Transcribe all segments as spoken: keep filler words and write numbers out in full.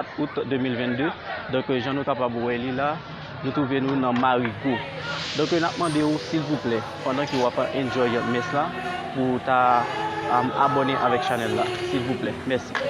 Out de mil vennde. Donk, jan nou kapab wè li la, nou twouve nou nan Marigo. Donk, n ap mande w, silvouplè, pandan ke w ap enjoy mès la, pou w ta, um, abòne avèk chanèl la, silvouplè. Mèsi.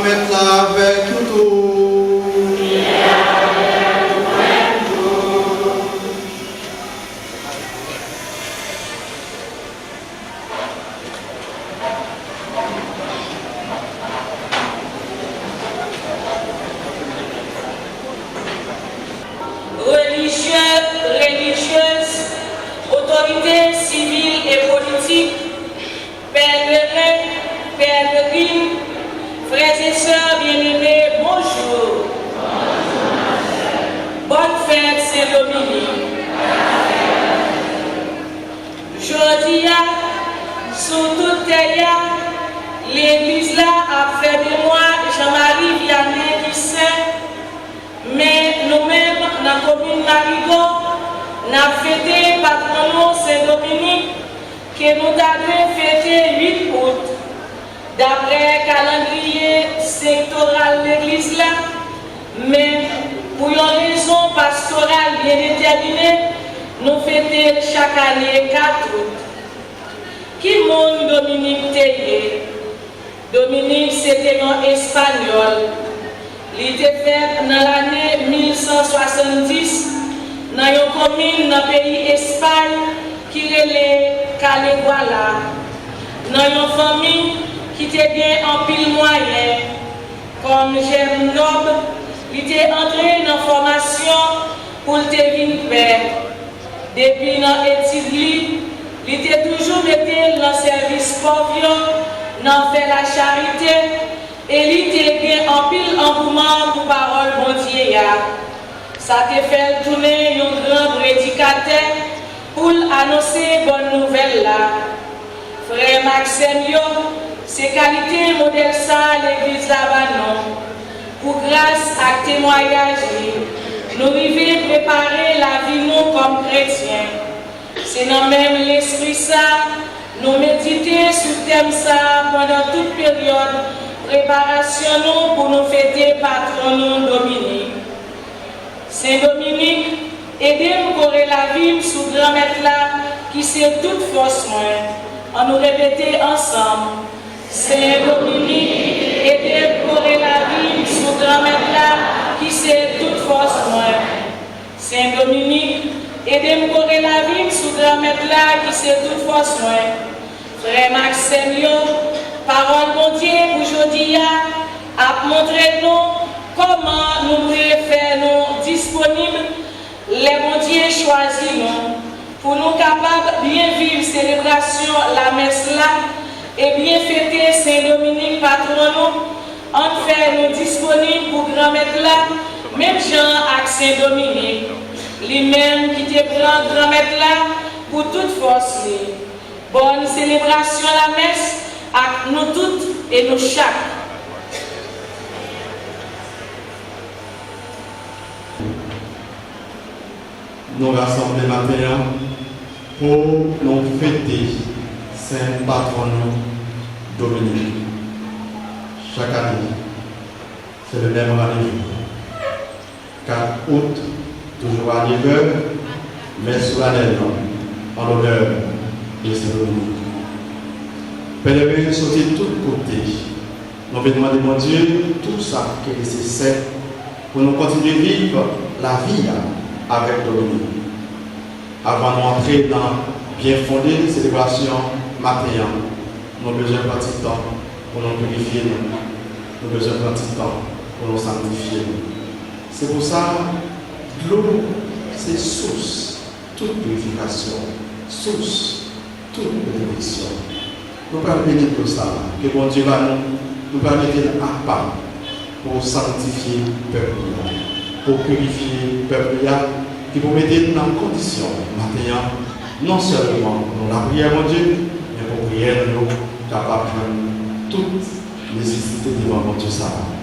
Mèt la avèk nou tou. Relijye, relijyez, otorite sivil e politik, pèleren, pèlrin, frè e sè byenneme, bonjou. Bòn fèt Sen Dominik. Jodi a, sou tout tè a, legliz la ap fè memwa Jean Marie Vianney ki sen, men nou menm nan komin Marigo, n ap fete patwon nou Sen Dominik, ke nou ta dwe fete uit out. Daprè kalandriye sektoral legliz la, men pou yon rezon pastoral byen detèmine, nou fete l chak ane kat out. Ki moun Dominik te ye? Dominik se te yon Espanyòl. Li te fèt nan lane mil san swasanndis nan yon komin nan peyi Espay ki rele Kaleguala, nan yon fanmi ki te gen anpil mwayen. Kòm jèn nòb, li te antre nan fòmasyon pou l te vin pè. Depi nan etid li, li te toujou mete l nan sèvis pòv yo, nan fè lacharite, e li te gen anpil angouman pou pawòl Bondye a. Sa te fè l tounen yon gran predikatè pou l anonse bòn nouvèl la. Frè m ak sè m yo, se kalite modèl sa a legliz la ba nou. Pou gras ak temwayaj li, nou rive prepare lavi nou kòm kretyen. Se nan menm lespri sa a, nou medite sou tèm sa a pandan tout peryòd preparasyon nou pou nou fete patwon nou Dominik. Sen Dominik, ede m kore lavi m sou Granmèt la ki se tout fòs mwen. Ann nou repete ansanm. Sen Dominik, ede m kore lavi m sou Granmèt la ki se tout fòs mwen. Sen Dominik, ede m kore lavi m sou Granmèt la ki se tout fòs mwen. Frè m ak sè m yo, pawòl Bondye pou jodi a ap montre nou kòman nou dwe fè nou disponib lè Bondye chwazi nou, pou nou kapab byen viv selebrasyon lamès la e byen fete Sen Dominik, patwon nou. Ann fè nou disponib pou Granmèt la, menm jan ak Sen Dominik, li menm ki te pran Granmèt la pou tout fòs li. Bòn selebrasyon lamès ak nou tout e nou chak. Nou rasanble maten an pou nou fete sen patwòn nou, Dominik. Chak ane, se le menm randevou. Kat out, toujou a nèf è, mès solanèl an lonè de Sen Dominik. Pèleren soti tout kote, nou vin mande Bondye tou sa ki nesesè pou nou kontinye viv lavi a avèk Dominik. Avan nou antre nan byen fonde selebrasyon maten an, nou bezwen pran ti tan pou nou pirifye nou. Nou bezwen pran ti tan pou nou sangtifye nou. Se pou sa, dlo se sous tout pirifikasyon, sous tout benediksyon. Nou pral beni dlo sa a ke Bondye ba nou, nou pral mete l apa pou sangtifye pèp li a, pou pirifye pèp li a, ki pou mete n nan kondisyon maten an, non sèlman pou nou lapriyè Bondye, men pou priyè nou yo kapab jwenn tout nesesite devan Bondye sa a.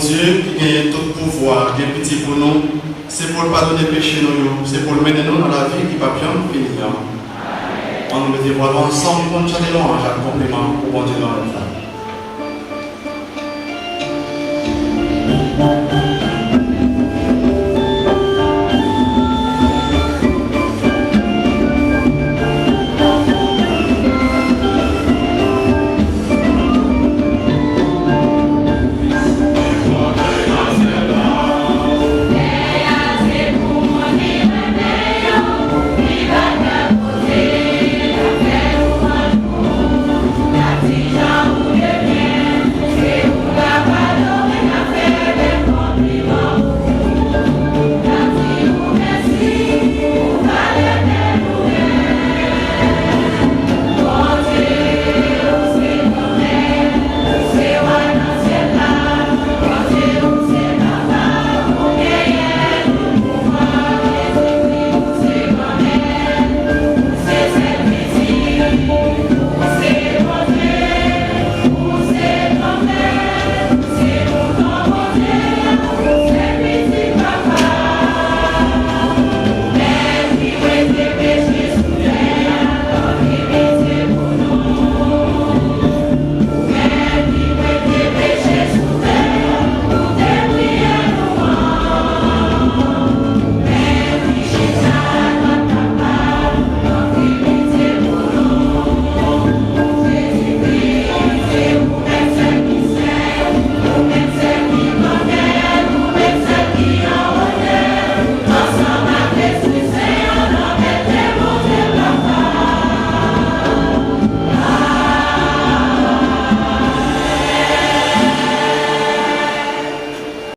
Bondye ki genyen tout pouvwa gen piti pou nou, se pou l padone peche nou yo, se pou l mennen nou nan lavi ki p ap janm fini an. Ann nou mete vwa nou ansanm pou n chante lwanj ak konpliman pou Bondye nan lòt la.